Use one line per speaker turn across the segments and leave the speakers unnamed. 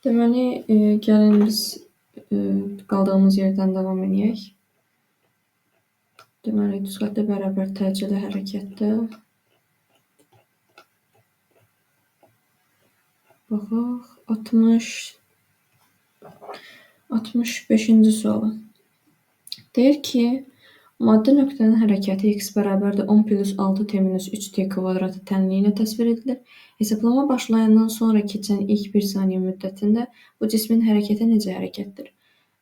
Deməli, gəlin biz qaldığımız yerdən davam eləyək. Deməli, düz xəttə bərabər təcili hərəkətdə baxaq. 65-ci suala. Deyir ki, maddi nöqtənin hərəkəti x bərabərdir 10 plus 6t minus 3t kvadratı tənliyi ilə təsvir edilir. Hesablama başlayandan sonra keçən ilk 1 saniyə müddətində bu cismin hərəkəti necə hərəkətdir?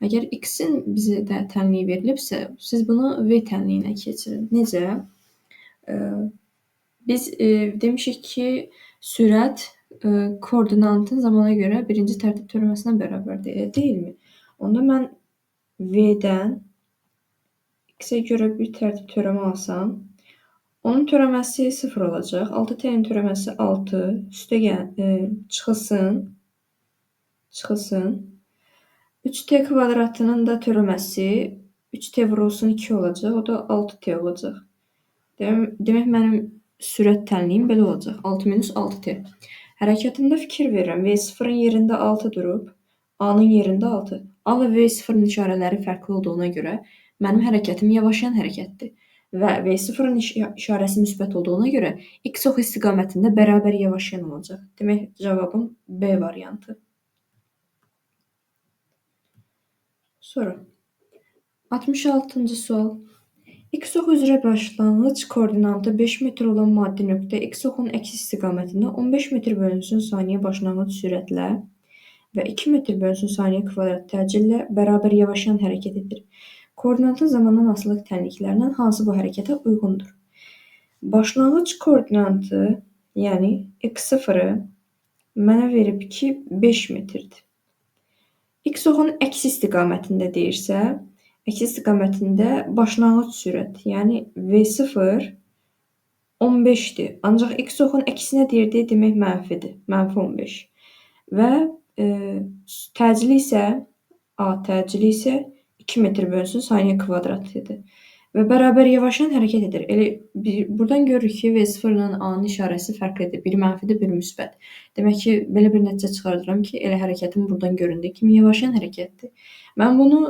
Əgər x-in bizə də tənliyi verilibsə, siz bunu v tənliyinə keçirin. Necə? Biz demişik ki, sürət koordinatın zamana görə birinci tərtib törəməsinə bərabərdir, elə deyilmi? Onda mən v-dən x-ə görə bir tərtib törəmə alsam, onun törəməsi 0 olacaq. 6t-nin törəməsi 6, üstə çıxılsın. 3t kvadratının da törəməsi 3t vurulsun 2 olacaq, o da 6t olacaq. Demək, mənim sürət tənliyim belə olacaq. 6 minus 6t. Hərəkətimdə fikir verirəm. V0-ın yerində 6 durub, A-nın yerində 6. A və V0-ın işarələri fərqli olduğuna görə mənim hərəkətim yavaşlayan hərəkətdir. Və V0-ın işarəsi müsbət olduğuna görə x oxu istiqamətində bərabər yavaşlayan olacaq. Demək, cavabım B variantı. Sonra 66-cı sual. X oxu üzrə başlanğıc koordinatı 5 metr olan maddi nöqtə x oxunun əks istiqamətində 15 metr bölünsün saniyə başlanğıc sürətlə və 2 metr bölünsün saniyə kvadrat təcillə bərabər yavaşlayan hərəkət edir. Koordinatın zamandan asılılıq tənliklərindən hansı bu hərəkətə uyğundur? Başlanğıc koordinatı, yəni x0-ı mənə verib ki, 5 metrdir. X oxunun əks istiqamətində deyirsə, əks istiqamətində başlanğıc sürət, yəni V0 15-dir. Ancaq x oxunun əksinə deyirdi, demək mənfidir, mənfi 15. Və təcili isə, A təcili isə 2 metr bölünsün saniyə kvadratı idi. Və bərabər yavaşlayan hərəkət edir. Elə buradan görürük ki, V0 ilə A-nın işarəsi fərqlidir. Biri mənfidir, biri müsbət. Demək ki, belə bir nəticə çıxardıram ki, elə hərəkətim buradan göründüyü kimi yavaşlayan hərəkətdir. Mən bunu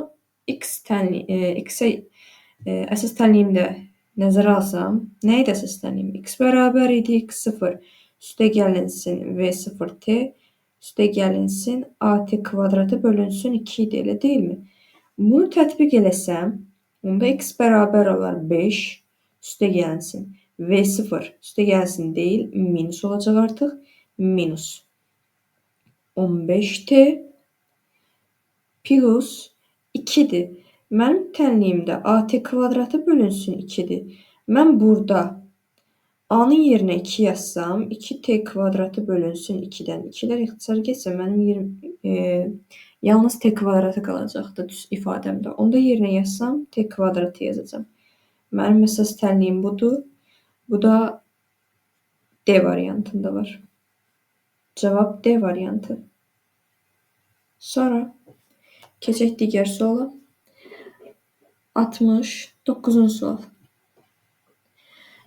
x-ə əsas tənliyimdə nəzərə alsam, nə idi əsas tənliyim? X bərabər idi x0 üstə gəlinsin V0t üstə gəlinsin AT kvadratı bölünsün 2 idi, elə deyilmi? Bunu tətbiq eləsəm, onda x bərabər olar 5 üstə gəlinsin V0 üstə gəlinsin deyil, minus olacaq artıq, minus 15t plus 2-dir. Mənim tənliyimdə AT kvadratı bölünsün 2-dir. Mən burada A-nın yerinə 2 yazsam, 2t kvadratı bölünsün 2-dən. 2-lər ixtisar getsə, mənim yalnız t kvadratı qalacaqdır düz ifadəmdə. Onda yerinə yazsam, t kvadratı yazacağam. Mənim əsas tənliyim budur. Bu da D variantında var. Cavab D variantı. Sonra keçək digər suala. 69-cu sual.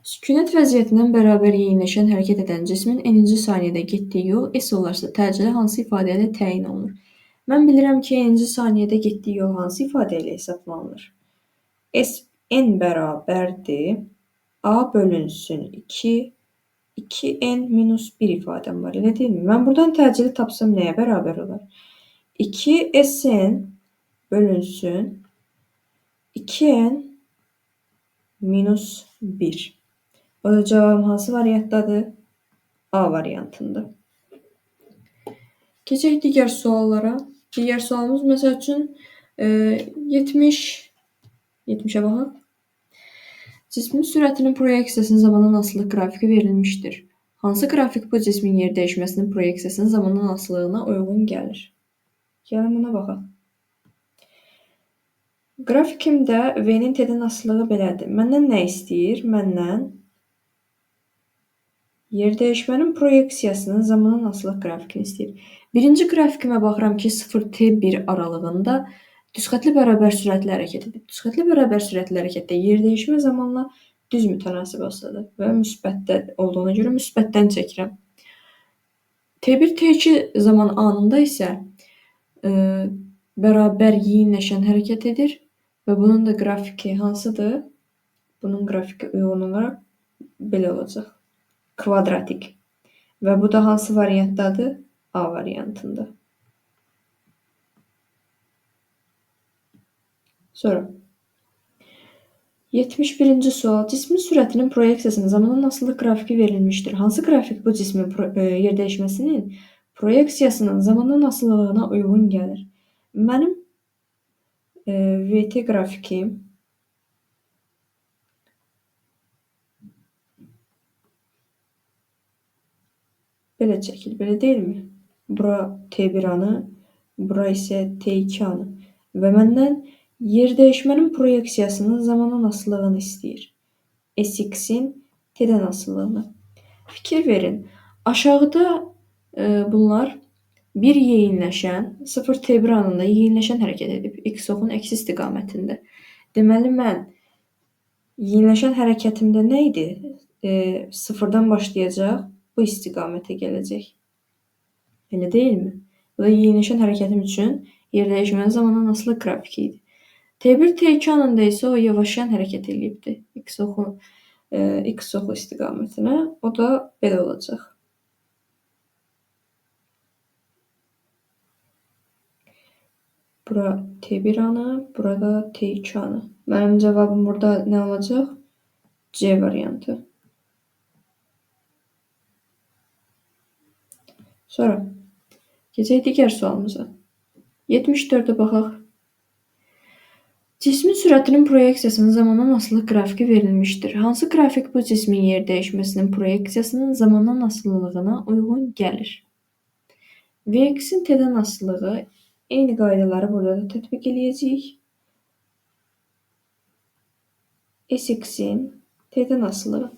Sükunət vəziyyətindən bərabər yeniləşən hərəkət edən cismin n-ci saniyədə getdiyi yol S olarsa təcili hansı ifadə ilə təyin olunur? Mən bilirəm ki, n-ci saniyədə getdiyi yol hansı ifadə ilə hesablanılır? S, n bərabərdir A bölünsün 2, 2n minus 1 ifadəm var, elə deyilmi? Mən buradan təcili tapsam nəyə bərabər olar? 2 Sn bölünsün 2n minus 1. O da cavabım hansı variantdadır? A variantında. Keçək digər suallara. Digər sualımız məsəl üçün 70-ə baxaq. Cismin sürətinin proyeksiyasının zamandan asılılıq qrafiki verilmişdir. Hansı qrafik bu cismin yer dəyişməsinin proyeksiyasının zamandan asılılığına uyğun gəlir? Gəlin buna baxaq. Qrafikimdə V-nin T-dən asılılığı belədir. Məndən nə istəyir? Məndən yer dəyişmənin proyeksiyasının zamandan asılılıq qrafikini istəyir. Birinci qrafikimə baxıram ki, 0T1 aralığında düzxətli bərabər sürətli hərəkət edir. Düzxətli bərabər sürətli hərəkətdə yer dəyişmə zamanla düz mütənasib asılıdır və müsbətdə olduğuna görə müsbətdən çəkirəm. T1, T2 zaman anında isə bərabər yeyinləşən hərəkət edir və bunun da qrafiki hansıdır? Bunun qrafiki uyğun olaraq belə olacaq. Kvadratik. Və bu da hansı variantdadır? A variantında. Sonra 71-ci sual. Cismin sürətinin proyeksiyasının zamandan asılılıq qrafiki verilmişdir. Hansı qrafik bu cismin yerdəyişməsinin proyeksiyasının zamandan asılılığına uyğun gəlir? Mənim VT qrafikim belə çəkilir, belə deyilmi? Bura T1 anı, bura isə T2 anı. Və məndən yerdəyişmənin proyeksiyasının zamandan asılılığını istəyir. SX-in T-dən asılılığını. Fikir verin, aşağıda bunlar bir yeyinləşən, 0 T1 anında yeyinləşən hərəkət edib. X oxun əksi istiqamətində. Deməli, mən yeyinləşən hərəkətimdə nə idi? Sıfırdan başlayacaq, bu istiqamətə gələcək. Elə deyilmi? Bu da yeyinləşən hərəkətim üçün yerdəyişmənin zamandan asılı qrafiki idi. T1, T2 anında isə o yavaşlayan hərəkət eləyibdir. X oxu istiqamətinə. O da belə olacaq. Bura T1 anı, burada T2 anı. Mənim cavabım burada nə olacaq? C variantı. Sonra keçək digər sualımıza. 74-ə baxaq. Cismin sürətinin proyeksiyasının zamandan asılılıq qrafiki verilmişdir. Hansı qrafik bu cismin yerdəyişməsinin proyeksiyasının zamandan asılılığına uyğun gəlir? Vx-in T-dən asılılığı eyni qaydaları burada da tətbiq eləyəcəyik. Sx-in T-dən asılılığı.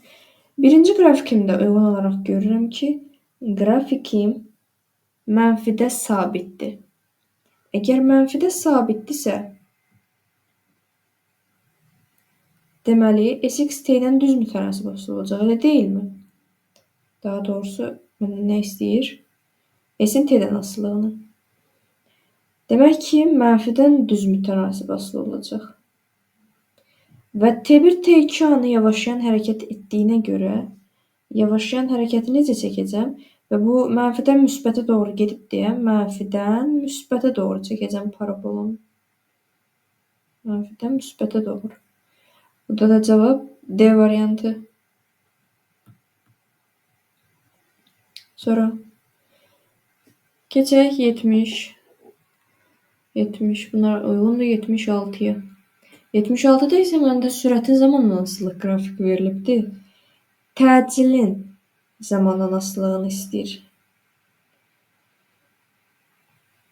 Birinci qrafikimdə uyğun olaraq görürəm ki, qrafikim mənfidə sabitdir. Əgər mənfidə sabitdirsə, deməli, Sx T ilə düz mütənasib olacaq, elə deyilmi? Daha doğrusu, məndən nə istəyir? S-in T-dən asılılığını. Demək ki, mənfidən düz mütənasib asılı olacaq. Və T1, T2 anı yavaşlayan hərəkət etdiyinə görə, yavaşlayan hərəkəti necə çəkəcəm? Və bu, mənfidən müsbətə doğru gedib deyə, mənfidən müsbətə doğru çəkəcəm parabolumu. Mənfidən müsbətə doğru. Burada da cavab D variantı. Sonra keçək 70. 70 bunlar uyğundur 76-ya. 76-da isə məndə sürətin zamandan asılılıq qrafiki verilibdir. Təcilin zamandan asılılığını istəyir.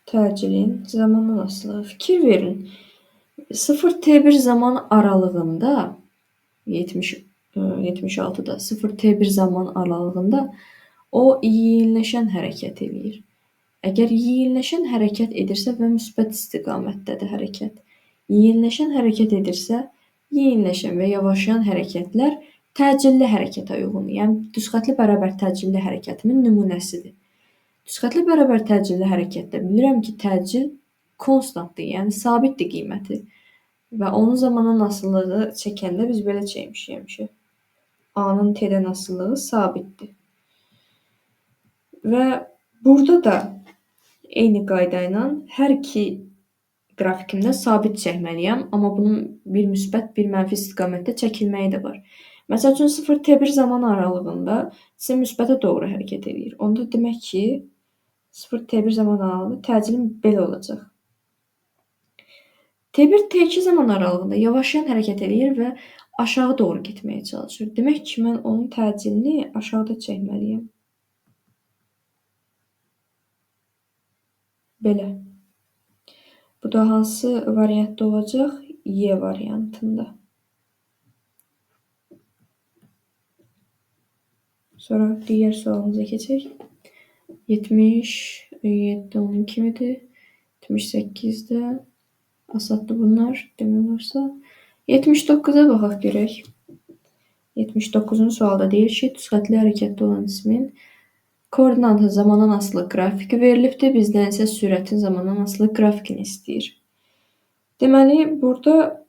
Təcilin zamandan asılılığı. Fikir verin. 0 T1 zaman aralığında 76-da 0 T1 zaman aralığında o yeyinləşən hərəkət eləyir. Əgər yeyinləşən hərəkət edirsə və müsbət istiqamətdədir hərəkət. Yeyinləşən hərəkət edirsə, yeyinləşən və yavaşlayan hərəkətlər təcilli hərəkətə uyğundur. Yəni, düzxətli bərabər təcilli hərəkətimin nümunəsidir. Düzxətli bərabər təcilli hərəkətdə bilirəm ki, təcil konstantdır, yəni sabitdir qiyməti. Və onun zamandan asılılığı çəkəndə biz belə çəkmişik həmişə. A-nın T-dən asılılığı sabitdir. Və burada da eyni qayda ilə hər iki qrafikimdə sabit çəkməliyəm, amma bunun bir müsbət, bir mənfi istiqamətdə çəkilməyi də var. Məsəl üçün, 0 T1 zaman aralığında cisim müsbətə doğru hərəkət edir. Onda demək ki, 0 T1 zaman aralığında təcilim belə olacaq. T1 T2 zaman aralığında yavaşlayan hərəkət eləyir və aşağı doğru getməyə çalışır. Demək ki, mən onun təcilini aşağıda çəkməliyəm. Belə. Bu da hansı variantda olacaq? Y variantında. Sonra digər sualımıza keçək. 77 onun kimidir? 78-də asaddır bunlar, demək olarsa. 79-a baxaq görək. 79-cu sualda deyir ki, düzxətli hərəkətdə olan cismin Koordinatın zamandan asılı qrafiki verilibdir. Bizdən isə sürətin zamandan asılı qrafikini istəyir. Deməli, burada,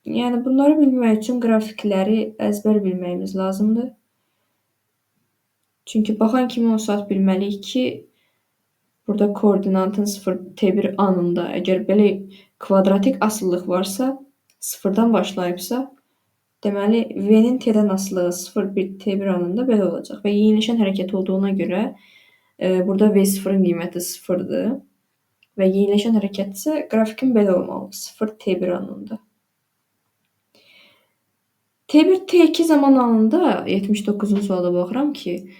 yəni bunları bilmək üçün qrafikləri əzbər bilməyimiz lazımdır. Çünki baxan kimi o saat bilməliyik ki, burada koordinatın 0 T1 anında, əgər belə kvadratik asılılıq varsa, sıfırdan başlayıbsa, deməli, V-nin T-dən asılılığı 0,1 T1 anında belə olacaq. Və yeniləşən hərəkət olduğuna görə burada V0-ın qiyməti 0-dır. Və yeniləşən hərəkət isə qrafikin belə olmalıdır, 0 T1 anında. T1, T2 zaman anında 79-cu suala baxıram ki,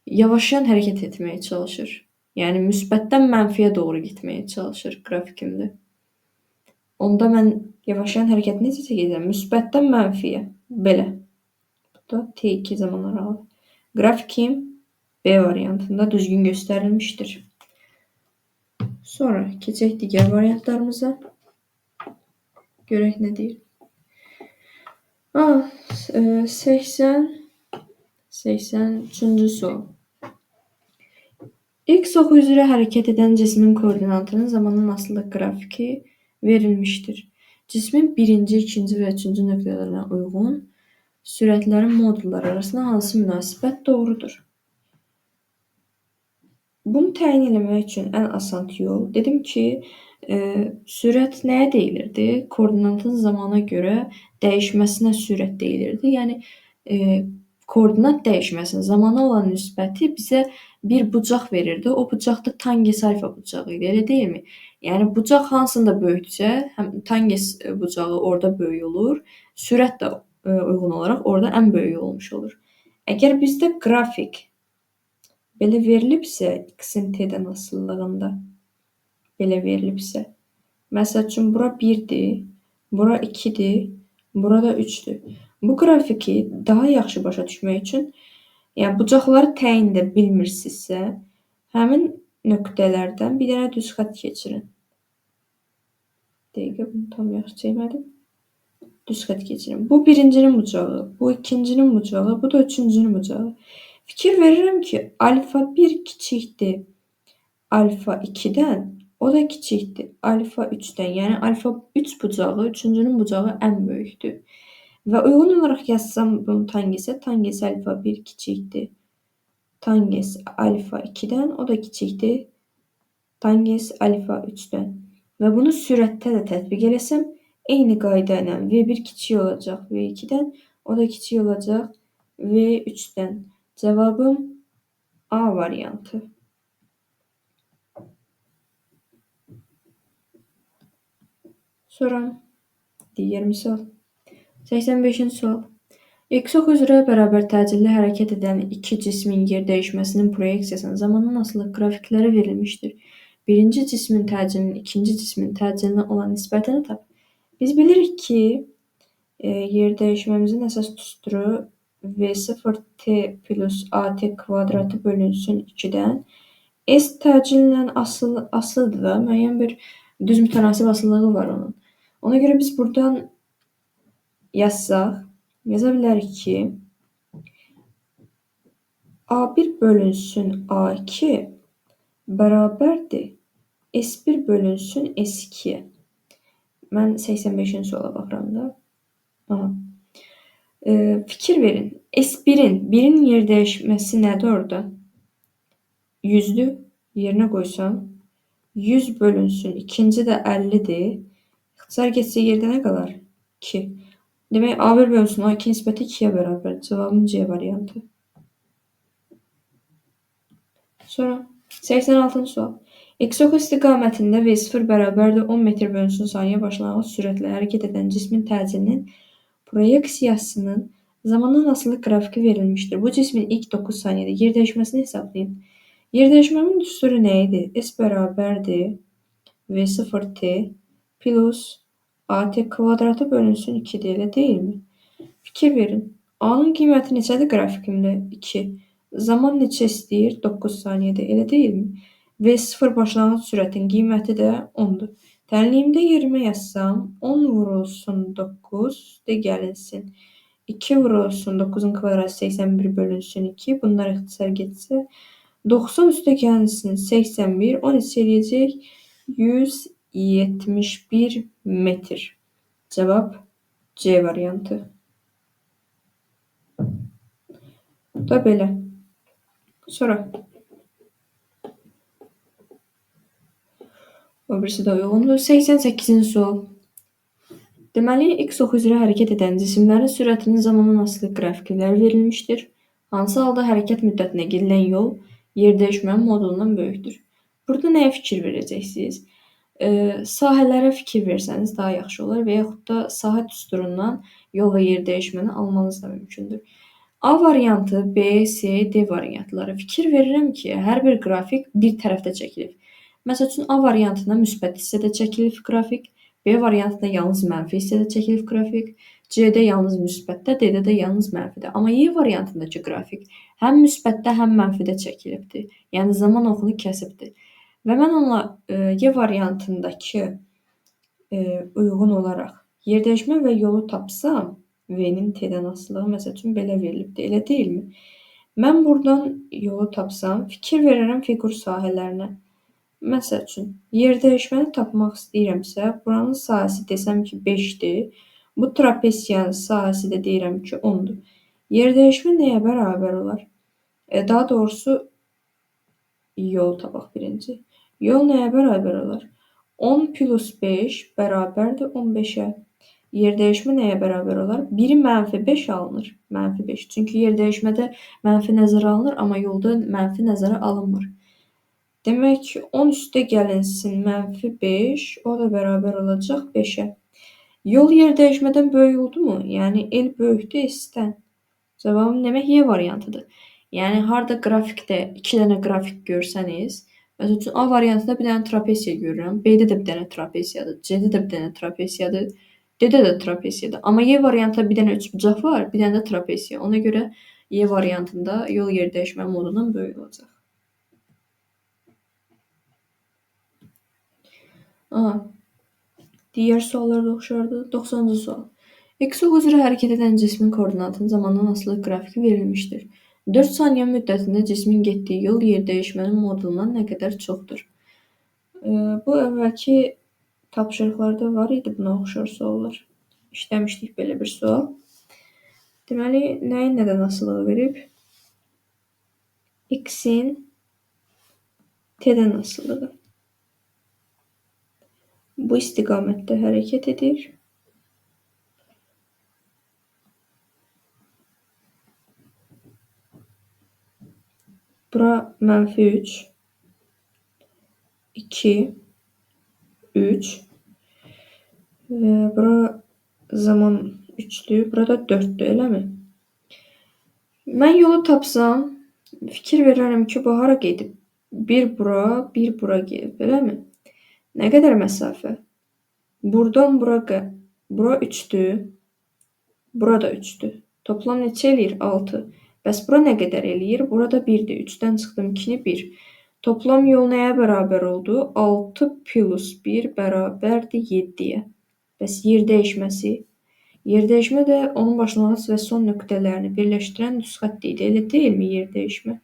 yavaşlayan hərəkət etməyə çalışır. Yəni, müsbətdən mənfiyə doğru getməyə çalışır qrafikimdə. Onda mən yavaşlayan hərəkəti necə çəkəcəm? Müsbətdən mənfiyə. Belə. Bu da T2 zaman aralığı. Qrafikim B variantında düzgün göstərilmişdir. Sonra keçək digər variantlarımıza. Görək nə deyir. 83-cü sual. X oxu üzrə hərəkət edən cismin koordinatının zamandan asılı qrafiki verilmişdir. Cismin birinci, ikinci və üçüncü nöqtələrinə uyğun sürətlərin modulları arasında hansı münasibət doğrudur? Bunu təyin eləmək üçün ən asan yol, dedim ki, sürət nəyə deyilirdi? Koordinatın zamana görə dəyişməsinə sürət deyilirdi. Yəni, koordinat dəyişməsinin zamana olan nisbəti bizə bir bucaq verirdi. O bucaq da tangens alfa bucağı idi, elə deyilmi? Yəni, bucaq hansında böyükdürsə, həm tangens bucağı orada böyük olur, sürət də uyğun olaraq orada ən böyük olmuş olur. Əgər bizdə qrafik belə verilibsə, x-in t-dən asılılığında belə verilibsə, məsəl üçün, bura 1-dir, bura 2-dir, bura da 3-dür. Bu qrafiki daha yaxşı başa düşmək üçün, yəni bucaqları təyin edə bilmirsinizsə, həmin nöqtələrdən bir dənə düz xətt keçirin. Dəqiqə, bunu tam yaxşı çəkmədim. Düz xətt keçirin. Bu birincinin bucağı, bu ikincinin bucağı, bu da üçüncünün bucağı. Fikir verirəm ki, alfa 1 kiçikdir alfa 2-dən, o da kiçikdir alfa 3-dən. Yəni, alfa 3 bucağı, üçüncünün bucağı ən böyükdür. Və uyğun olaraq yazsam bunu tangensə, tangens alfa 1 kiçikdir tangens alfa 2-dən, o da kiçikdir tangens alfa 3-dən. Və bunu sürətdə də tətbiq eləsəm, eyni qayda ilə V1 kiçik olacaq V2-dən, o da kiçik olacaq V3-dən. Cavabım A variantı. Sonra digər misal. 85-ci sual. X oxu üzrə bərabər təcilli hərəkət edən iki cismin yer dəyişməsinin proyeksiyasının zamandan asılı qrafikləri verilmişdir. Birinci cismin təcilinin ikinci cismin təcilinə olan nisbətini tap. Biz bilirik ki, yer dəyişməmizin əsas düsturu V0t plus AT kvadratı bölünsün 2-dən. S təcillə asılıdır da, müəyyən bir düz mütənasib asılılığı var onun. Ona görə biz buradan yazsaq, yaza bilərik ki, A1 bölünsün A2 bərabərdir S1 bölünsün S2-yə. Mən 85-ci suala baxıram da. Aha. Fikir verin. S1-in, 1-in yer dəyişməsi nədir orada? 100-dür. Yerinə qoysam, 100 bölünsün, ikinci də 50-dir. İxtisar getsə yerdə nə qalar? 2. Demək, A1 bölünsün A2 nisbəti 2-yə bərabərdir. Cavabım C variantı. Sonra 86-cı sual. X oxu istiqamətində V0 bərabərdir 10 metr bölünsün saniyə başlanğıc sürətlə hərəkət edən cismin təcilinin proyeksiyasının zamandan asılı qrafiki verilmişdir. Bu cismin ilk 9 saniyədə yer dəyişməsini hesablayın. Yer dəyişməmin düsturu nə idi? S bərabərdir V0t plus AT kvadratı bölünsün 2-dir, elə deyilmi? Fikir verin. A-nın qiyməti neçədir qrafikimdə? 2. Zaman neçə istəyir? 9 saniyədə, elə deyilmi? V0 başlanğıc sürətin qiyməti də 10-dur. Tənliyimdə yerimə yazsam, 10 vurulsun 9 də gəlinsin. 2 vurulsun 9-un kvadratı 81 bölünsün 2. Bunlar ixtisar getsə 90 üstə gəlinsin 81. O neçə eləyəcək? 171 metr. Cavab C variantı. Bu da belə. Sonra. O birisi də uyğundur. 88-ci sual. Deməli, x oxu üzrə hərəkət edən cisimlərin sürətinin zamandan asılı qrafikləri verilmişdir. Hansı halda hərəkət müddətinə gedilən yol yerdəyişmənin modulundan böyükdür? Burada nəyə fikir verəcəksiniz? Sahələrə fikir versəniz daha yaxşı olar və yaxud da sahə düsturundan yol və yerdəyişməni almanız da mümkündür. A variantı, B, C, D variantları. Fikir verirəm ki, hər bir qrafik bir tərəfdə çəkilib. Məsəl üçün, A variantına müsbət hissədə çəkilib qrafik, B variantına yalnız mənfi hissədə çəkilib qrafik, C-də yalnız müsbətdə, D-də də yalnız mənfidə. Amma Y variantındakı qrafik həm müsbətdə, həm mənfidə çəkilibdir. Yəni, zaman oxunu kəsibdir. Və mən onunla Y variantındakı uyğun olaraq yerdəyişmə və yolu tapsam, V-nin T-dən asılılığı məsəl üçün belə verilibdir, elə deyilmi? Mən buradan yolu tapsam, fikir verərəm fiqur sahələrinə. Məsəl üçün, yerdəyişməni tapmaq istəyirəmsə, buranın sahəsi desəm ki, 5-dir. Bu trapesiyanın sahəsi də deyirəm ki, 10-dur. Yerdəyişmə nəyə bərabər olar? Daha doğrusu, yol tapaq birinci. Yol nəyə bərabər olar? 10 plus 5 bərabərdir 15-ə. Yerdəyişmə nəyə bərabər olar? Biri mənfi 5 alınır. Mənfi 5. Çünki yerdəyişmədə mənfi nəzərə alınır, amma yolda mənfi nəzərə alınmır. Demək ki, 10 üstə gəlinsin mənfi 5, o da bərabər olacaq 5-ə. Yol yerdəyişmədən böyük oldu mu? Yəni, L böyükdür S-dən. Cavabım demək Y variantıdır. Yəni, harada qrafikdə 2 dənə qrafik görsəniz, məsəl üçün, A variantında bir dənə trapesiya görürəm, B-də də bir dənə trapesiyadır, C-də də bir dənə trapesiyadır, D-də də trapesiyadır. Amma Y variantında bir dənə üçbucaq var, bir dənə də trapesiya. Ona görə Y variantında yol yerdəyişmə modundan böyük olacaq. Aha. Digər suallar da oxşardır. 90-cı sual. X oxu üzrə hərəkət edən cismin koordinatının zamandan asılı qrafiki verilmişdir. 4 saniyə müddətində cismin getdiyi yol yerdəyişmənin modulundan nə qədər çoxdur? Bu əvvəlki tapşırıqlarda var idi buna oxşar suallar. İşləmişdik belə bir sual. Deməli, nəyin nədən asılığı verib? X-in T-dən asılığı. Bu istiqamətdə hərəkət edir. Bura mənfi 3, 2, 3 və bura zaman 3-dür, burada 4-dür, eləmi? Mən yolu tapsam, fikir verərəm ki, bu hara gedib? Bir bura, bir bura gedib, eləmi? Nə qədər məsafə? Buradan bura, bura 3-dür, bura da 3-dür. Toplam neçə eləyir? 6. Bəs bura nə qədər eləyir? Burada 1-dir. 3-dən çıxdım 2-ni 1. Toplam yol nəyə bərabər oldu? 6 plus 1 bərabərdir 7-yə. Bəs yer dəyişməsi? Yer dəyişmə də onun başlanğıc və son nöqtələrini birləşdirən düz xətt idi. Elə deyilmi yer dəyişmə?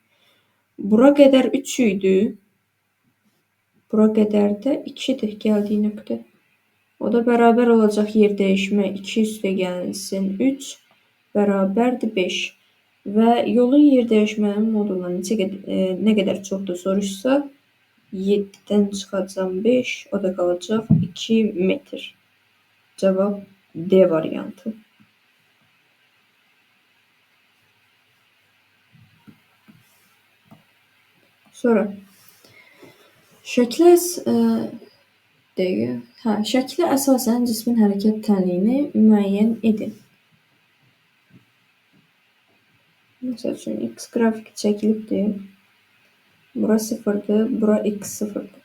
Bura qədər 3 idi. Bura qədər də 2-dir gəldiyi nöqtə. O da bərabər olacaq yer dəyişmə 2 üstə gəlinsin 3 bərabərdir 5. Və yolun yer dəyişmənin modulundan nə qədər çoxdur soruşsa, 7-dən çıxacam 5, o da qalacaq 2 metr. Cavab D variantı. Sonra şəklə əsasən cismin hərəkət tənliyini müəyyən edin. Məsəl üçün, x qrafiki çəkilibdir. Bura 0-dır, bura x 0-dır.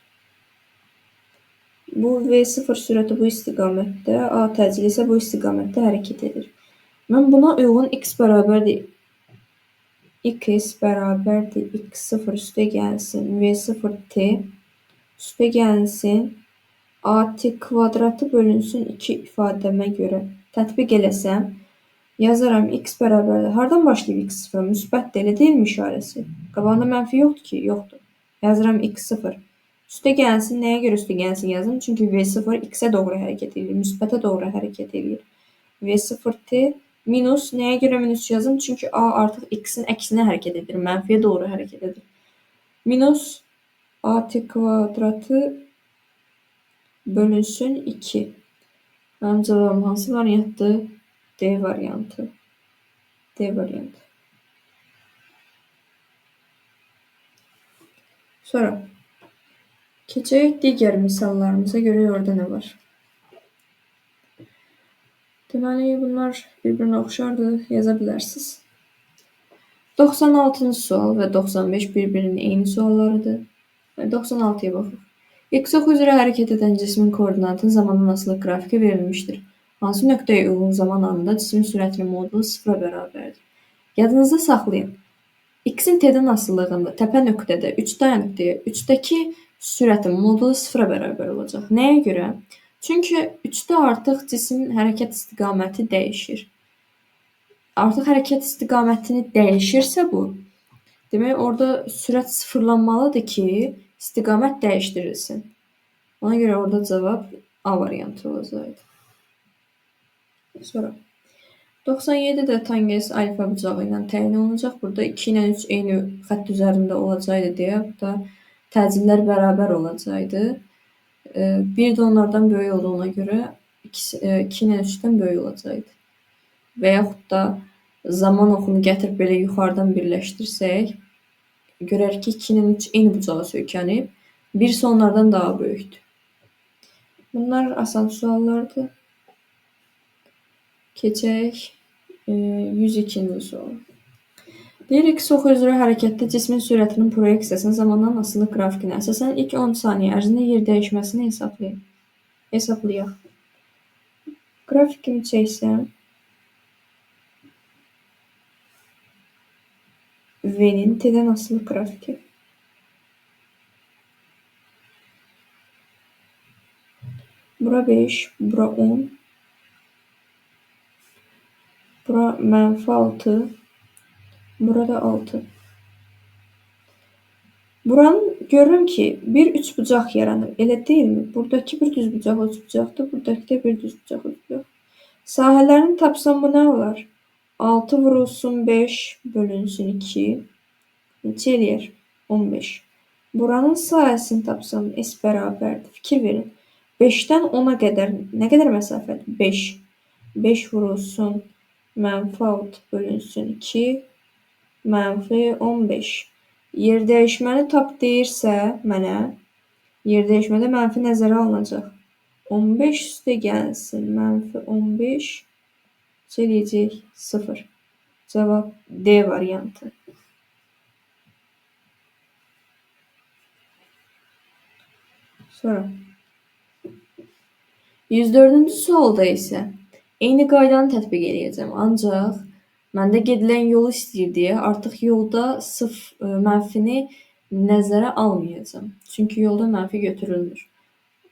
Bu V0 sürəti bu istiqamətdə, A təcili isə bu istiqamətdə hərəkət edir. Mən buna uyğun x bərabərdir x0 üstə gəlsin, V0t üstə gəlsin, AT kvadratı bölünsün 2 ifadəmə görə tətbiq eləsəm, Yazaram x bərabərdir. Hardan başlayıb x0? Müsbətdir, elə deyilmi işarəsi? Qabağında mənfi yoxdur ki? Yoxdur. Yazıram x0. Üstə gəlsin, nəyə görə üstə gəlsin yazdım? Çünki v0 x-ə doğru hərəkət edir, müsbətə doğru hərəkət edir. V0t minus, nəyə görə minus yazdım? Çünki a artıq x-in əksinə hərəkət edir, mənfiyə doğru hərəkət edir. Minus at kvadratı bölünsün 2. Mənim cavabım hansı variantdır? D variantı. D variantı. Sonra keçək digər misallarımıza, görək orada nə var. Deməli, bunlar bir-birinə oxşardır, yaza bilərsiniz. 96-cı sual və 95 bir-birinin eyni suallarıdır. 96-ya baxaq. X oxu üzrə hərəkət edən cismin koordinatının zamandan asılı qrafiki verilmişdir. Hansı nöqtəyə uyğun zaman anında cismin sürətinin modulu sıfıra bərabərdir? Yadınızda saxlayın. X-in T-dən asılılığında təpə nöqtədə 3 deyə 3-dəki sürətin modulu sıfıra bərabər olacaq. Nəyə görə? Çünki 3-də artıq cismin hərəkət istiqaməti dəyişir. Artıq hərəkət istiqamətini dəyişirsə bu, demək orada sürət sıfırlanmalıdır ki, istiqamət dəyişdirilsin. Ona görə orada cavab A variantı olacaqdı. Sonra 97 də tangens alfa bucağı ilə təyin olunacaq. Burada 2 ilə 3 eyni xətt üzərində olacaqdı deyə burada təcillər bərabər olacaqdı. Bir də onlardan böyük olduğuna görə 2 ilə 3-dən böyük olacaqdı. Və yaxud da zaman oxunu gətirib belə yuxarıdan birləşdirsək, görərik ki, 2 ilə 3 eyni bucağa söykənib, birisi onlardan daha böyükdür. Bunlar asan suallardır. Keçək 102-ci suala. Deyir, X oxu üzrə hərəkətdə cismin sürətinin proyeksiyasının zamandan asılı qrafikinə əsasən ilk 10 saniyə ərzində yer dəyişməsini hesablayın. Hesablayaq. Qrafikimi çəksəm, V-nin T-dən asılı qrafiki. Bura 5, bura 10, bura mənfi 6, burada 6. Buranın görürəm ki, bir üçbucaq yaranır. Elə deyilmi? Buradakı bir düzbucaqlı üçbucaqdır, buradakı da bir düzbucaqlı üçbucaq. Sahələrini tapsam bu nə olar? 6 vurulsun 5 bölünsün 2. Neçə eləyər? 15. Buranın sahəsini tapsam S bərabərdir. Fikir verin. 5-dən 10-a qədər nə qədər məsafədir? 5. 5 vurulsun mənfi 6 bölünsün 2. Mənfi 15. Yer dəyişməni tap deyirsə mənə, yer dəyişmədə mənfi nəzərə alınacaq. 15 üstə gəlsin, mənfi 15 eləyəcək 0. Cavab D variantı. Sonra 104-cü sualda isə eyni qaydanı tətbiq eləyəcəm. Ancaq məndə gedilən yolu istəyir deyə artıq yolda mənfini nəzərə almayacağam. Çünki yolda mənfi götürülmür.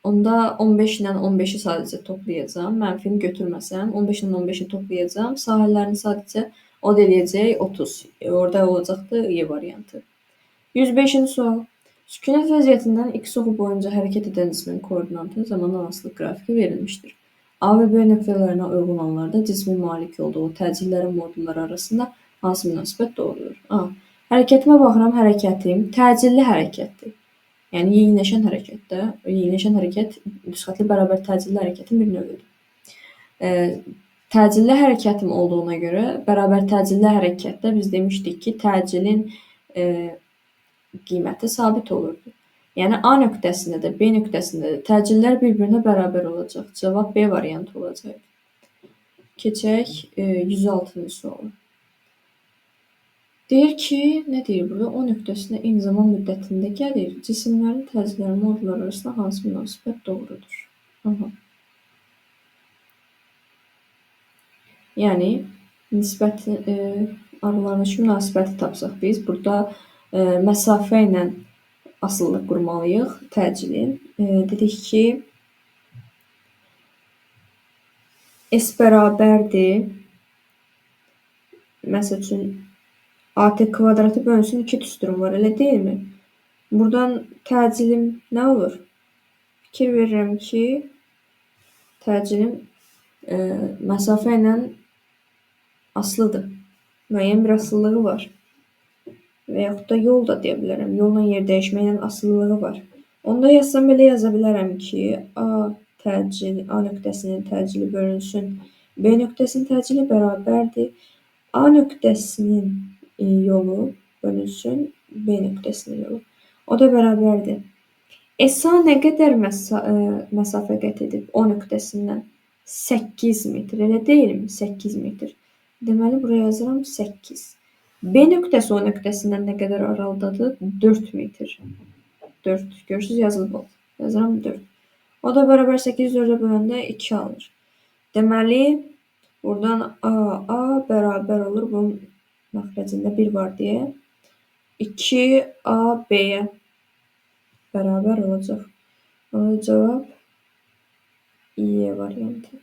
Onda 15 ilə 15-i sadəcə toplayacağam. Mənfini götürməsəm 15 ilə 15-i toplayacağam. Sahələrini sadəcə o da eləyəcək 30. Orada olacaqdı Y variantı. 105-ci sual. Sükunət vəziyyətindən X oxu boyunca hərəkət edən cismin koordinatı zamandan asılı qrafiki verilmişdir. A və B nöqtələrinə uyğun anlarda cismin malik olduğu təcillərin modulları arasında hansı münasibət doğrudur? A. Hərəkətimə baxıram, hərəkətim təcilli hərəkətdir. Yəni, yeniləşən hərəkətdə, yeniləşən hərəkət düzxətli bərabər təcilli hərəkətin bir növüdür. Təcilli hərəkətim olduğuna görə bərabər təcilli hərəkətdə biz demişdik ki, təcilin qiyməti sabit olurdu. Yəni, A nöqtəsində də, B nöqtəsində də təcillər bir-birinə bərabər olacaq. Cavab B variantı olacaq. Keçək 106-cı suala. Deyir ki, nə deyir burada? O nöqtəsinə eyni zaman müddətində gəlir. Cisimlərin təcilləri modulları arasında hansı münasibət doğrudur? Aha. Yəni, nisbəti, aralarındakı münasibəti tapsaq biz, burada məsafə ilə asılılıq qurmalıyıq təcilin. Dedik ki, S bərabərdir Məsəl üçün, AT kvadratı bölünsün 2 düsturum var, elə deyilmi? Buradan təcilim nə olur? Fikir verirəm ki, təcilim məsafə ilə asılıdır. Müəyyən bir asılılığı var. Və yaxud da yol da deyə bilərəm. Yolla yer dəyişməklə asılılığı var. Onda yazsam belə yaza bilərəm ki, A nöqtəsinin təcili bölünsün B nöqtəsinin təcili bərabərdir. A nöqtəsinin yolu bölünsün B nöqtəsinin yolu. O da bərabərdir. SA nə qədər məsafə qət edib O nöqtəsindən? 8 metr, elə deyilmi? 8 metr. Deməli, buraya yazıram 8. B nöqtəsi O nöqtəsindən nə qədər aralıdadır? 4 metr. 4. Görürsünüz, yazılıb oldu. Yazıram 4. O da bərabər 8 4-ə böləndə 2 alınır. Deməli, buradan AA bərabər olur. Bunun məxrəcində 1 var deyə. 2AB-yə bərabər olacaq. Onun cavab Y variantı.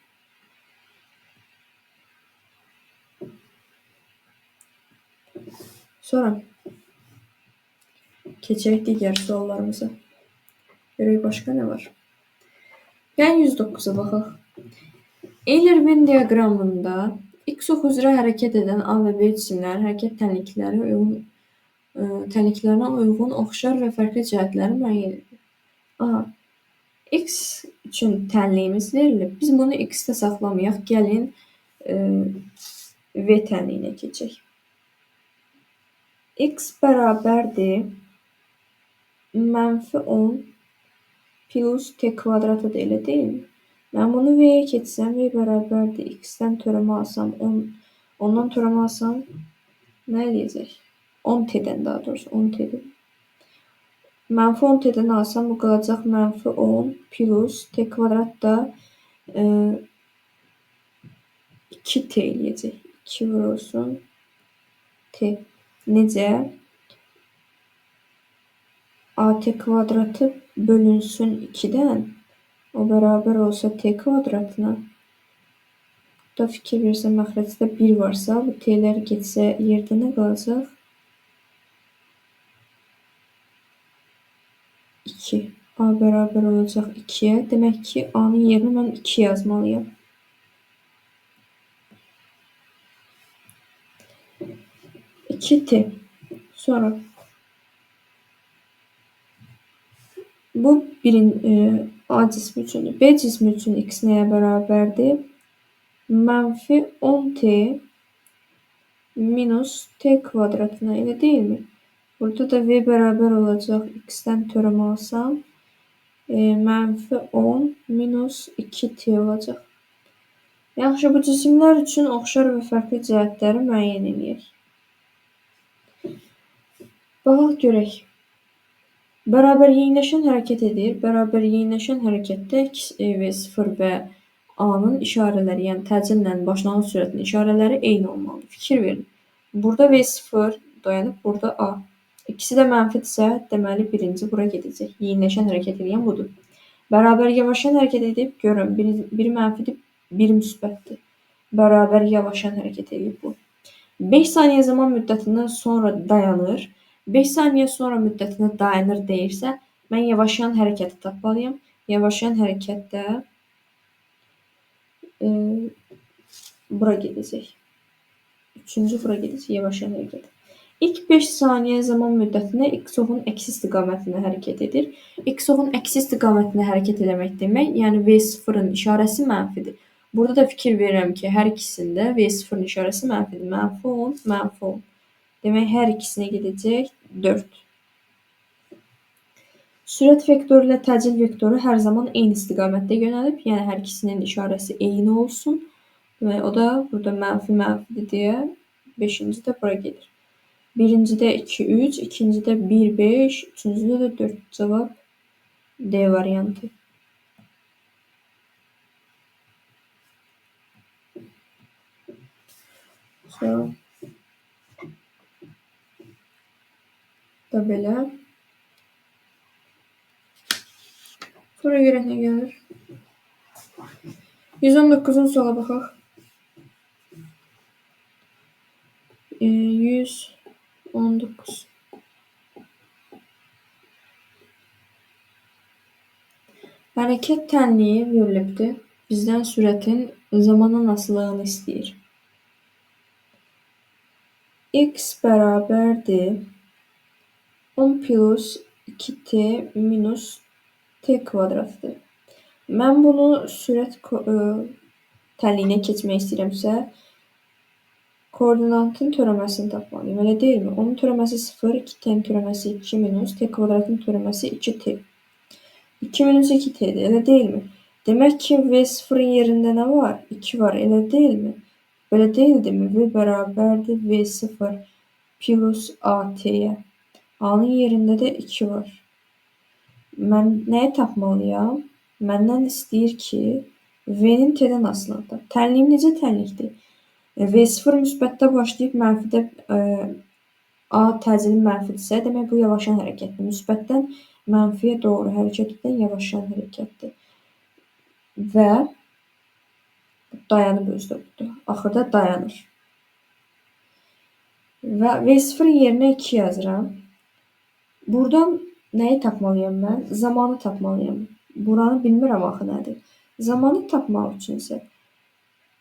Sonra keçək digər suallarımıza. Görək başqa nə var? Gəlin 109-a baxaq. Euler-Venn diaqramında X oxu üzrə hərəkət edən A və B cisimlərinin hərəkət tənliklərinə uyğun oxşar və fərqli cəhətləri müəyyən edir. Aha, X üçün tənliyimiz verilib. Biz bunu X-də saxlamayaq. Gəlin V tənliyinə keçək. X bərabərdir mənfi 10 plus T kvadratıdır, elə deyilmi? Mən bunu V-yə keçsəm, V bərabərdir X-dən törəmə alsam, 10, ondan törəmə alsam, nə eləyəcək? 10T-dən daha doğrusu, 10T-dən. Mənfi 10T-dən alsam, bu qalacaq mənfi 10 plus T kvadrat da 2T eləyəcək. 2 vurulsun T. Necə? AT kvadratı bölünsün 2-dən, o bərabər olsa T kvadratına. Burada fikir verirsən, məxrəcdə 1 varsa, bu T-lər getsə yerdə nə qalacaq? 2. A bərabər olacaq 2-yə. Demək ki, A-nın yerinə mən 2 yazmalıyam. 2T. Sonra bu A cismi üçündür. B cismi üçün X nəyə bərabərdir? Mənfi 10T minus T kvadratına, elə deyilmi? Burada da V bərabər olacaq X-dən törəmə alsam, mənfi 10 minus 2T olacaq. Yaxşı, bu cisimlər üçün oxşar və fərqli cəhətləri müəyyən eləyək. Baxaq görək. Bərabər yeniləşən hərəkət edir. Bərabər yeniləşən hərəkətdə X, V0 və A-nın işarələri, yəni təcillə başlanğıc sürətinin işarələri eyni olmalıdır. Fikir verin. Burada V0 dayanıb, burada A. İkisi də mənfidirsə, deməli birinci bura gedəcək. Yeniləşən hərəkət edən budur. Bərabər yavaşlayan hərəkət edib, görün, biri mənfidir, biri müsbətdir. Bərabər yavaşlayan hərəkət edib bu. 5 saniyə zaman müddətindən sonra dayanır. 5 saniyə sonra müddətində dayanır deyirsə, mən yavaşlayan hərəkəti tapmalıyam. Yavaşlayan hərəkət də bura gedəcək. Üçüncü bura gedəcək, yavaşlayan hərəkət. İlk 5 saniyə zaman müddətində X oxunun əksi istiqamətində hərəkət edir. X oxunun əksi istiqamətində hərəkət eləmək demək, yəni V0-ın işarəsi mənfidir. Burada da fikir verirəm ki, hər ikisində V0-ın işarəsi mənfidir. Mənfi 10, mənfi 10. Demək, hər ikisinə gedəcək 4. Sürət vektoru ilə təcil vektoru hər zaman eyni istiqamətdə yönəlib. Yəni, hər ikisinin işarəsi eyni olsun. Demək, o da burada mənfi mənfidir deyə 5-ci də bura gedir. Birincidə 2, 3, ikincidə 1, 5, üçüncüdə də 4. Cavab D variantı. Sonra da belə. Sonra görək nə gəlir. 119-un suala baxaq. 119. Hərəkət tənliyi verilibdir. Bizdən sürətin zamandan asılılığını istəyir. X bərabərdir 10 plus 2t minus t kvadratıdır. Mən bunu sürət tənliyinə keçmək istəyirəmsə, koordinatın törəməsini tapmalıyım. Elə deyilmi? Onun törəməsi 0, 2t-nin törəməsi 2 minus, t kvadratın törəməsi 2t. 2 minus 2t-dir, elə deyilmi? Demək ki, V0-ın yerində nə var? 2 var, elə deyilmi? Belə deyildimi? V bərabərdir V0 plus AT-yə. A-nın yerində də 2 var. Mən nəyi tapmalıyam? Məndən istəyir ki, V-nin T-dən asılılığını tap. Tənliyim necə tənlikdir? V0 müsbətdə başlayıb mənfidə A təcili mənfidirsə, demək bu yavaşan hərəkətdir. Müsbətdən mənfiyə doğru hərəkət edən yavaşan hərəkətdir. Və dayanıb özü də budur. Axırda dayanır. Və V0-ın yerinə 2 yazıram. Buradan nəyi tapmalıyam mən? Zamanı tapmalıyam. Buranı bilmirəm axı nədir. Zamanı tapmaq üçün isə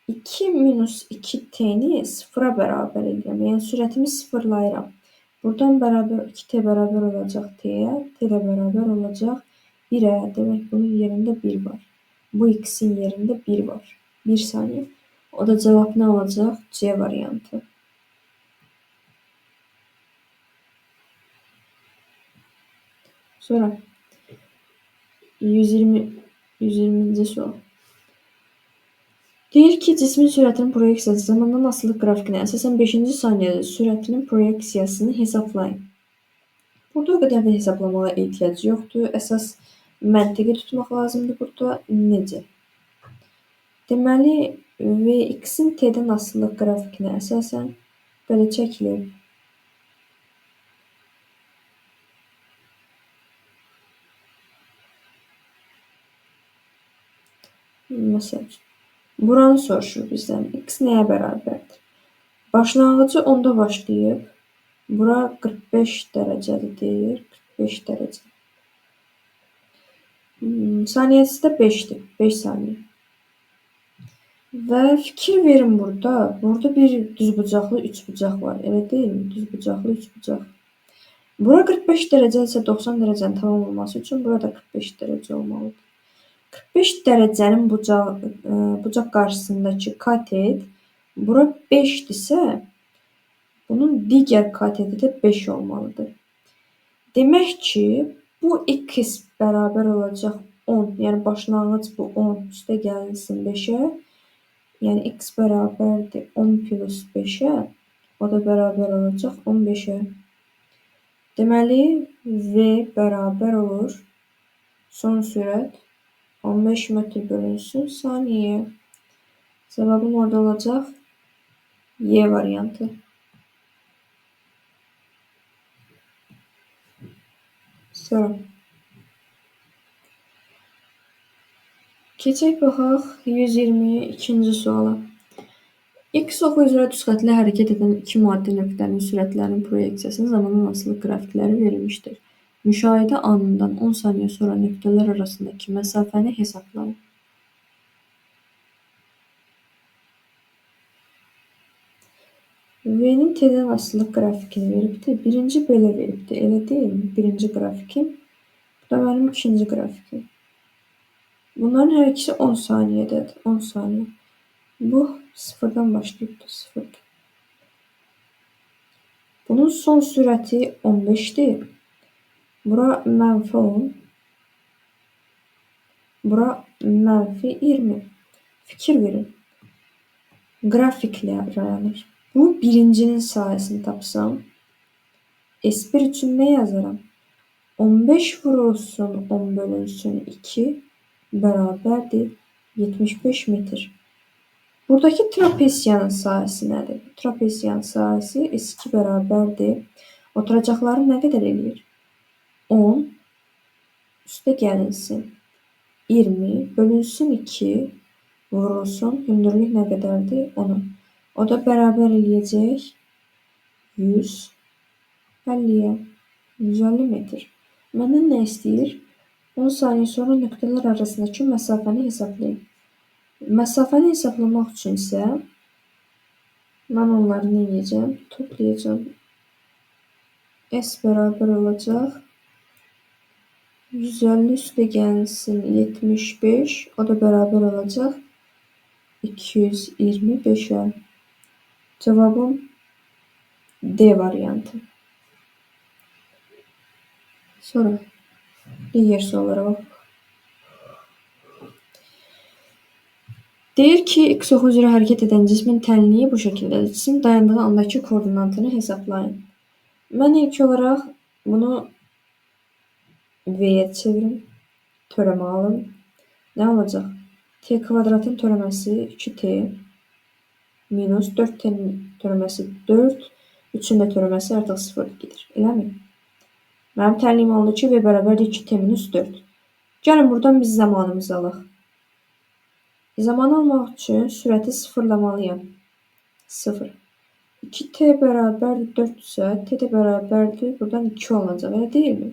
2 minus 2t-ni 0-a bərabər edirəm. Yəni sürətimi sıfırlayıram. Buradan bərabər 2t bərabər olacaq t-yə, t də bərabər olacaq 1-ə. Demək bunun yerində 1 var. Bu x-in yerində 1 var. 1 saniyə. O da cavab nə olacaq? C variantı. Sonra 120-ci sual. Deyir ki, cismin sürətinin proyeksiyası zamandan asılı qrafikinə əsasən 5-ci saniyədə sürətinin proyeksiyasını hesablayın. Burada o qədər də hesablamağa ehtiyac yoxdur. Əsas məntiqi tutmaq lazımdır burada. Necə? Deməli, Vx-in T-dən asılı qrafikinə əsasən belə çəkilib. Məsəl üçün. Buranı soruşur bizdən. X nəyə bərabərdir? Başlanğıcı 10-da başlayıb. Bura 45 dərəcədir deyir. 45 dərəcə. Saniyəsi də 5-dir. 5 saniyə. Və fikir verin burada. Burada bir düzbucaqlı üçbucaq var. Elə deyilmi? Düzbucaqlı üçbucaq. Bura 45 dərəcədirsə 90 dərəcənin tamam olması üçün burada 45 dərəcə olmalıdır. 45 dərəcənin bucaq qarşısındakı katet bura 5-dirsə, bunun digər kateti də 5 olmalıdır. Demək ki, bu x bərabər olacaq 10, yəni başlanğıc bu 10 üstə gəlinsin 5-ə, yəni x bərabərdir 10 plus 5-ə, o da bərabər olacaq 15-ə. Deməli, V bərabər olur son sürət 15 metr bölünsün saniyəyə. Cavabım orada olacaq Y variantı. Sonra keçək baxaq 122-ci suala. X oxu üzrə düz xətli hərəkət edən iki maddi nöqtənin sürətlərinin proyeksiyasının zamandan asılı qrafikləri verilmişdir. Müşahidə anından 10 saniyə sonra nöqtələr arasındakı məsafəni hesablayın. V-nin T-dən asılı qrafikini veribdir. Birinci belə veribdir, elə deyilmi? Birinci qrafikim. Bu da mənim ikinci qrafikim. Bunların hər ikisi 10 saniyədədir. 10 saniyə. Bu sıfırdan başlayıbdır. Sıfırdır. Bunun son sürəti 15-dir. Bura mənfi 10, bura mənfi 20. Fikir verin. Qrafiklə yaranır. Bu birincinin sahəsini tapsam, S1 üçün nə yazaram? 15 vurulsun 10 bölünsün 2 bərabərdir 75 metr. Buradakı trapesiyanın sahəsi nədir? Trapesiyanın sahəsi S2 bərabərdir. Oturacaqları nə qədər eləyir? 10 üstə gəlinsin 20 bölünsün 2 vurulsun. Hündürlük nə qədərdir? 10-a. O da bərabər eləyəcək 150-yə. 150 metr. Məndən nə istəyir? 10 saniyə sonra nöqtələr arasındakı məsafəni hesablayın. Məsafəni hesablamaq üçün isə mən onları nə edəcəm? Toplayacağam. S bərabər olacaq 150 üstə gəlsin 75, o da bərabər olacaq 225-ə. Cavabım D variantı. Sonra digər suallara baxaq. Deyir ki, x oxu üzrə hərəkət edən cismin tənliyi bu şəkildədir. Cisim dayandığı andakı koordinatını hesablayın. Mən ilk olaraq bunu V-yə çevirim, törəmə alım. Nə olacaq? T kvadratın törəməsi 2T minus 4T-nin törəməsi 4, 3-ün də törəməsi artıq 0 gedir. Eləmi? Mənim tənliyim oldu ki, V bərabərdir 2T minus 4. Gəlin buradan biz zamanımızı alaq. Zamanı almaq üçün sürəti sıfırlamalıyam. 0. 2T bərabərdir 4 isə T də bərabərdir. Buradan 2 olacaq, elə deyilmi?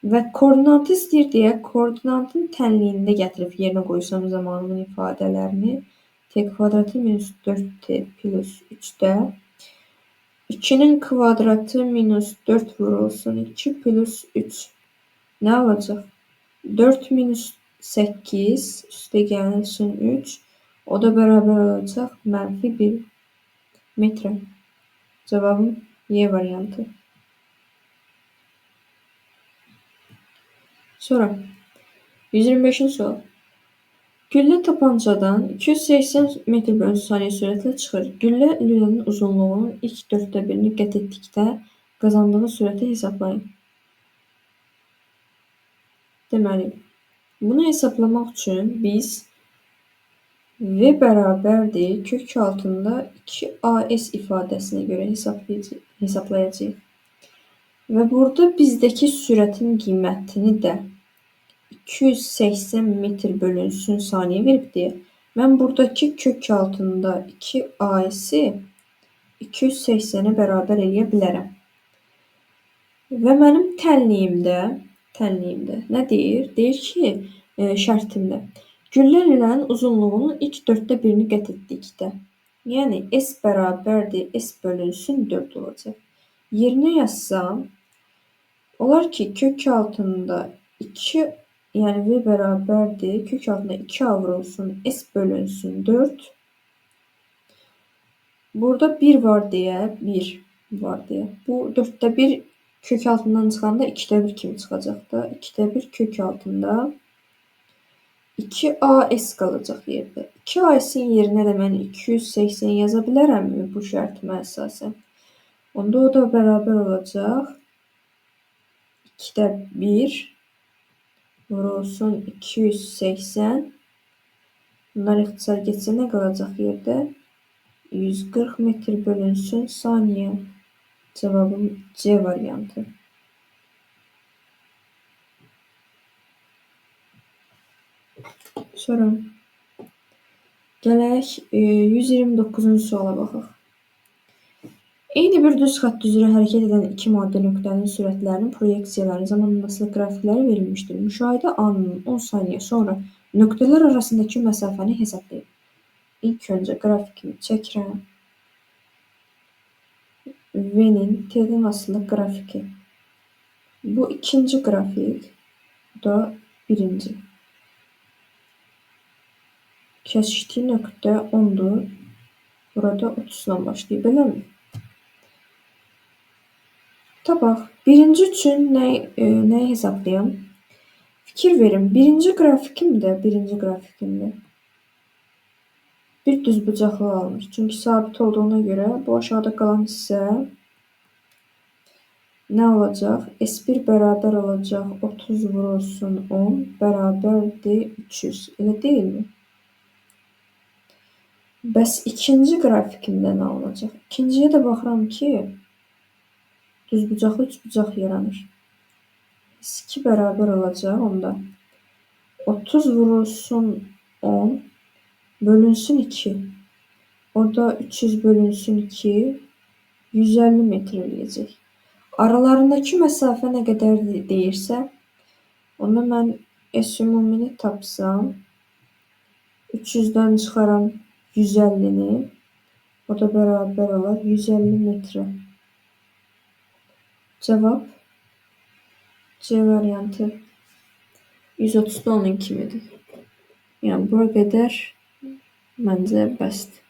Və koordinatı istəyir deyə koordinatın tənliyində gətirib yerinə qoysam zamanımın ifadələrini T kvadratı minus 4T plus 3-də 2-nin kvadratı minus 4 vurulsun 2 plus 3. Nə olacaq? 4 minus 8 üstə gəlsin 3. O da bərabər olacaq mənfi 1 metrə. Cavabım Y variantı. Sonra 125-ci sual. Güllə tapancadan 280 metr bölünsün saniyə sürətlə çıxır. Güllə lülənin uzunluğunun ilk 1/4-ni qət etdikdə qazandığı sürəti hesablayın. Deməli, bunu hesablamaq üçün biz V bərabərdir kök altında 2AS ifadəsinə görə hesablayacağıq. Və burada bizdəki sürətin qiymətini də 280 metr bölünsün saniyə verib deyə, mən buradakı kök altında 2AS-i 280-ə bərabər eləyə bilərəm. Və mənim tənliyimdə nə deyir? Deyir ki, şərtimdə güllə lülənin uzunluğunun ilk 1/4-ni qət etdikdə, yəni S bərabərdir S bölünsün 4 olacaq. Yerinə yazsam, olar ki, kök altında 2, yəni V bərabərdir, kök altında 2A vurulsun, S bölünsün 4. Burada 1 var deyə, 1 var deyə. Bu 1/4 kök altından çıxanda 2/1 kimi çıxacaq da. 2/1 kök altında 2AS qalacaq yerdə. 2AS-in yerinə də mən 280 yaza bilərəmmi bu şərtimə əsasən? Onda o da bərabər olacaq 2/1 vurulsun 280. Bunlar ixtisar getsə nə qalacaq yerdə? 140 metr bölünsün saniyə. Cavabım C variantı. Sonra gələk 129-cu suala baxaq. Eyni bir düz xətt üzrə hərəkət edən iki maddi nöqtənin sürətlərinin proyeksiyalarının zamanla asılı qrafikləri verilmişdir. Müşahidə anının 10 saniyə sonra nöqtələr arasındakı məsafəni hesablayın. İlk öncə qrafikimi çəkirəm. V-nin T-dən asılı qrafiki. Bu ikinci qrafik, bu da birinci. Kəsişdiyi nöqtə 10-dur. Burada 30-dan başlayıb, eləmi? Tapaq. Birinci üçün nəyi hesablayam? Fikir verin. Birinci qrafikimdə bir düzbucaqlı alınır. Çünki sabit olduğuna görə bu aşağıda qalan hissə nə olacaq? S1 bərabər olacaq 30 vurulsun 10 bərabərdir 300. Elə deyilmi? Bəs ikinci qrafikimdə nə olacaq? İkinciyə də baxıram ki, düzbucaqlı üçbucaq yaranır. S2 bərabər olacaq onda 30 vurulsun 10 bölünsün 2. O da 300 bölünsün 2, 150 metr eləyəcək. Aralarındakı məsafə nə qədər deyirsə, onda mən S ümumini tapsam, 300-dən çıxaram 150-ni, o da bərabər olar 150 metrə. Cavab C variantı 130 da onun kimidir. Yəni, bura qədər məncə bəsdir.